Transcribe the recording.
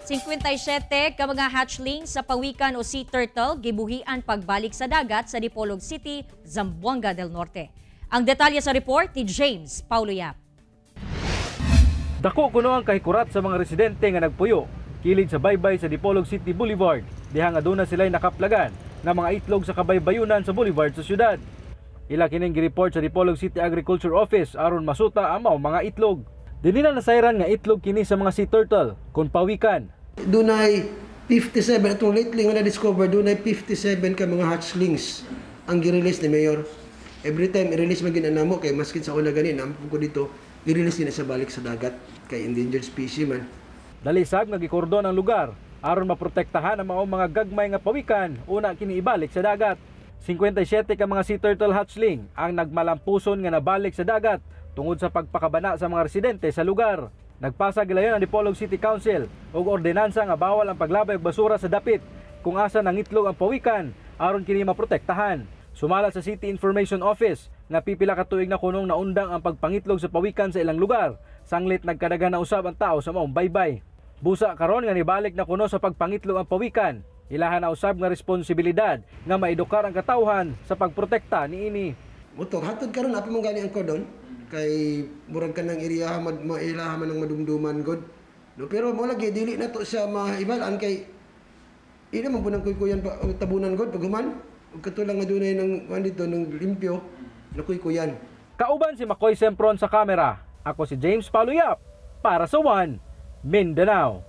57 ka mga hatchling sa pawikan o sea turtle gibuhian pagbalik sa dagat sa Dipolog City, Zamboanga del Norte. Ang detalye sa report ni James Paulo Yap. Dako kuno ang kahikurat sa mga residente nga nagpuyo kilid sa baybay sa Dipolog City Boulevard diha nga duna sila'y nakaplagan nga mga itlog sa kabaybayunan sa boulevard sa syudad. Ila kining gireport sa Dipolog City Agriculture Office aron masuta ang mao mga itlog. Dinhi na nasayran nga itlog kini sa mga sea turtle kon pawikan. Dunay 57 atong lately nga na-discover, dunay 57 ka mga hatchlings ang gi-release ni Mayor. Every time i-release man gyud namo kay maskin sa una gani nampong ko dito, i-release din sa balik sa dagat kay endangered species man. Dalisag nga gikordon ang lugar aron maprotektahan ang maong mga gagmay nga pawikan una kini ibalik sa dagat. 57 ka mga sea turtle hatchling ang nagmalampuson nga nabalik sa dagat tungod sa pagpakabana sa mga residente sa lugar. Nagpasa gilayon ang Dipolog City Council og ordinansa nga bawal ang paglabay og basura sa dapit kung asa nangitlog ang pawikan aron kini maprotektahan. Sumala sa City Information Office nga pipila ka tuig na kunong naundang ang pagpangitlog sa pawikan sa ilang lugar sanglit nagkadaghan na usab ang tao sa maong baybay. Busa karon nga nibalik na kuno sa pagpangitlog ang pawikan. Ilahan na usab nga responsibilidad nga maedukar ang katawhan sa pagprotekta niini. Motor hatod karon apa man gani ang cordon kay murag kanang area mad mailaha man ang madumduman god. No, pero mo lagi dili na to siya mahibalaan kay ila man po ng kuykuyan pa o tabunan god pag human ug katulang nga dunay ng kuan dito ng limpyo na kuykuyan. Kauban si Makoy Sempron sa kamera. Ako si James Paluyap para sa One Mindanao.